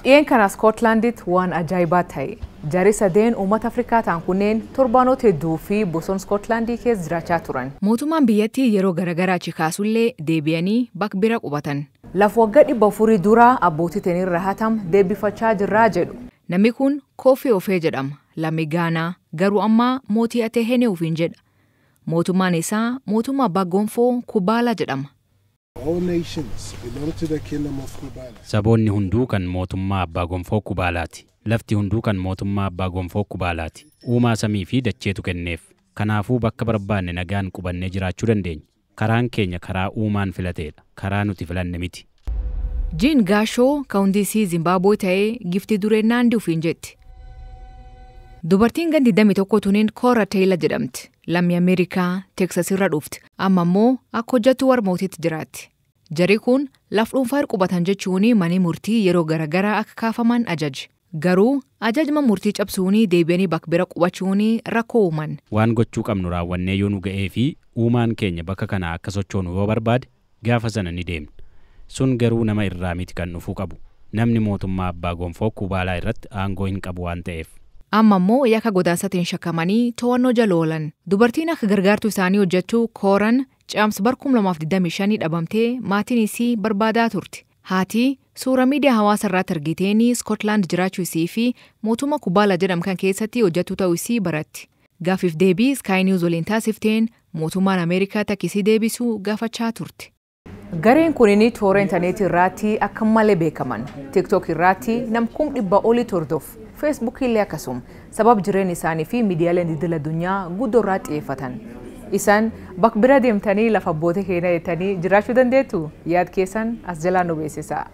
Dhi'een kana Iskootlaanditti waan ajaa'ibaa ta'e. Jarri sadeen uummata Afrikaa ta'an kunneen torbaanota hedduu fi bosona Iskootlaandii keessa jiraachaa turan. Mootummaan biyyattii yeroo garaagaraa achi kaasullee deebi'anii bakka bira qubatan. Lafa waggaa 400 dura abbootii teenirra hatam deebifachaa jirraa jedhu. Namni kun Koofii Ofee jedhama. Lammii Gaanaa garuu ammaa mootii Atehene ofiin jedha. Mootummaan isaa mootummaa abbaa gonfoo Kubaala jedhama. All nations belong to the kingdom of Kubala. Saboonni hunduu kan mootummaa abbaa gonfoo Kubaalaati. Lafti hunduu kan mootummaa abbaa gonfoo Kubaalaati. Uumaa samii fi dacheetu kenneef. Kanaafuu bakka barbaanne nagaan qubannee jiraachuu dandeenya. Karaan keenya karaa uumaan filateedha. Karaa nuti filanne miti. Jiin Gaashoo kaawuntii isii Zimbaabuwee ta'ee giftii duree Naandi ofiin jetti. Dubartiin ganna 21 tuniin Koora Teeyila jedhamti. Lammii Ameerikaa Teeksas irra dhufti. Amma immoo akka hojjettu warra mootiitti jiraatti. Jarri kun laf dhuunfaa qubatan jechuun manni murtii yeroo garaagaraa akka kaafaman ajaje. Garuu ajajma murtii cabsuun deebi'anii bakka bira qubachuun rakkoo uuman. Waan gochuu qabnu raawwannee yoo nu ga'ee fi uumaan keenya bakka kanaa akka sochoonu yoo barbaade gaafa sana ni deemna. Sun garuu nama irraa miti kan dhufuu qabu. Namni mootummaa abbaa gonfoo Kubaalaa irratti aangoo hin qabu waan ta'eef. Amma immoo yakka godaansaatiin shakkamanii to'annoo jala oolan. Dubartiin akka gargaartuu isaanii hojjettu Kooran caamsa bara 2025 dhabamtee maatiin isii barbaadaa turte. Haati suura miidiyaa hawaasaa irratti argiteen Iskootlaand jiraachuu isii fi mootummaa Kubaala jedhamu kan keessatti hojjettu ta'uu isii baratti. Gaaffiif deebii Sky News waliin taasifteen mootummaan Ameerikaa akka isii deebisuu gaafachaa turte. Gareen kunniin toora intarneetii irratti akka malee beekaman. TikTok irratti nam 100,000 olii hordofu. Facebook illee akkasuma. Sababa jireenya isaanii fi miidiyaaleen idil addunyaa guddoo irraa xiyyeeffatan. Isaan bakka bira deemtanii lafa abbootii keenya jettanii jiraachuu dandeettu? Yaad keessan as jalaa nu beeksisaa.